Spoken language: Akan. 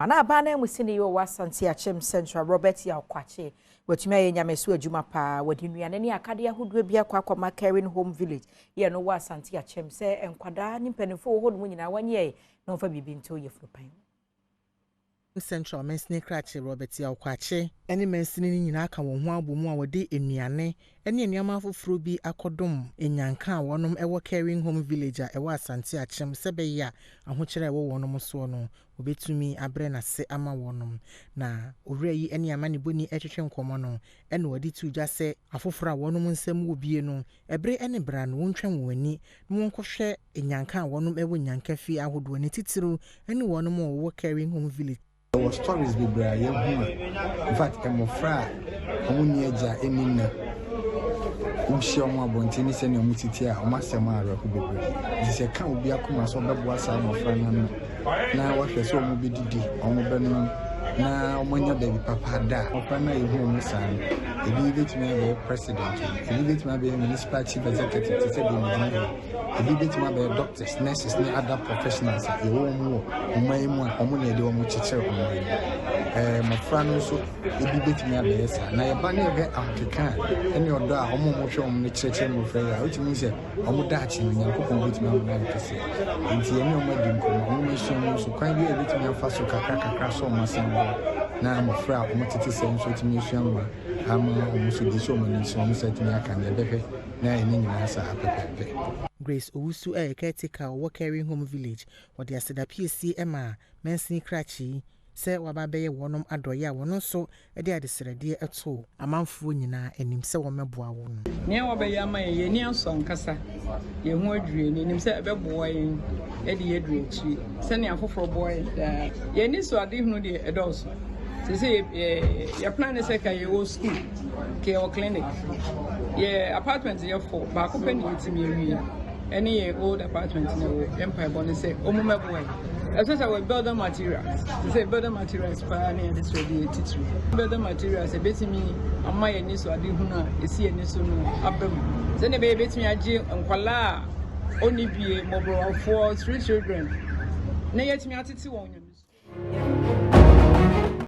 Ana aban na musini yi wɔ Asante Akyem Central, Robert Yaw Kwakye, watumi ayɛ nyameso adwuma paa. Wɔde nnuane ne akadeɛ ahodoɔ bi akɔ akɔma Caring Home Village yɛ no wɔ Asante Akyem sɛ nkwadaa ne mpanimfoɔ wɔ hɔ nom nyinaa wɔnyɛ na wɔmfa biribi nto yɛfunu pan. Central Mansini Krakye Robert Yaw Kwakye ne mansini no nyinaa ka wɔn ho abɔ mu a wɔde nnuane ne nneɛma afoforɔ bi akɔdom nyanka a wɔnom wɔ Caring Home Village a ɛwɔ Asante Akyem, sɛ bɛyɛ a ahokyerɛ a ɛwɔ wɔnom soɔ no, wɔbɛtumi abrɛ n'ase ama wɔnom. Na owura yi ne amanebɔni retwetwe nkɔmmɔ no, ɛna wɔde to dwa sɛ afoforɔ a wɔnom nsam wɔ bie no, ɛbere ne bra no, wɔntwa wɔn ani na wɔnkɔhwɛ nyanka a wɔnom wɔ nyanka fie ahodoɔ, ne titiriw ne wɔnom a wɔwɔ Caring Home Village. Ɛwɔ stories bebree a yɛhu a, in fact, mmɔfra a wɔn nni agya nni nna, wohyia wɔn abɔnten ne sɛnea wɔn tete a, wɔn asɛm awerɛho bebree. Nti sɛ ka obi akoma sɛ ɔbɛboa saa mmɔfra no ano na wahwɛ sɛ wɔn bɛdidi, wɔn bɛnom na wɔn anya baabi papa da a, mmɔfra no a yɛhu wɔn saa no, ebi bɛtumi abɛyɛ president, ebi bɛtumi abɛyɛ municipal chief executive te sɛ deɛ megyina hɔ, ebi bɛtumi abɛyɛ doctors, nurses ne other professionals a yɛwɔ wɔn wɔ ɔman yi mu a wɔn na yɛde wɔn kyekyere ɔman yi mu. Mmɔfra no nso ebi bɛtumi abɛyɛ saa. Na yɛba ne yɛhwɛ ahokeka a ɛne ɔdɔ a wɔn a wɔhwɛ wɔn no kyerɛkyerɛ mmɔfra yi a, wotumi sɛ wɔn daakye no, Nyankopɔn bɛtumi ama no ayɛ kɛseɛ. Nti yɛne wɔn adi nkɔmmɔ, wɔn asua mu nso kwan bi a yɛbɛtumi afa so kakra kakra so wɔn asan boa na mmɔfra a wɔn tete sɛ nso atumi asua nwoma ama wɔn nso de so wɔn ani so wɔn nsa atumi aka no, yɛbɛhwɛ na ɛne nyinaa saa pɛpɛɛpɛ. Grace Owusu a ɛyɛ caretaker a ɔwɔ Caring Home Village, wɔde aseda piesie ma mansini krakye sɛ waba abɛyɛ wɔnom adɔeɛ a wɔn nso de adesrɛdeɛ to amanfoɔ nyinaa anim sɛ wɔmmɛboa wɔn. Nea wɔbɛyɛ ama yɛn, yɛn ani asɔ ankasa. Yɛn ho adwiri yɛn anim sɛ ɛbɛboa yɛn de yɛaduru akyiri sɛnea afoforɔ boa yɛn daa. Yɛn ani so adehunu deɛ, ɛdɔɔso. Sɛ yɛ plan ne sɛ ka yɛwɔ school, ka yɛwɔ clinic, yɛ apartment yɛ fo baako pɛ ne yɛtumi awie, ɛne yɛn old apartment na ɛwɔ. Yɛn mpaebɔ ne sɛ ɔmo mɛboa yɛn, especially with building materials, te sɛ building materials paa ne yɛde srɛ deɛ titiri building materials ebetumi ama yɛn ani so adehunu a esi yɛn ani so no aba mu, sɛnea ɛbɛyɛ ebetumi agye nkwalaa a ɔnni bie, mmɔborɔwafoɔ, street children, na yɛtumi atete wɔn Nyame so.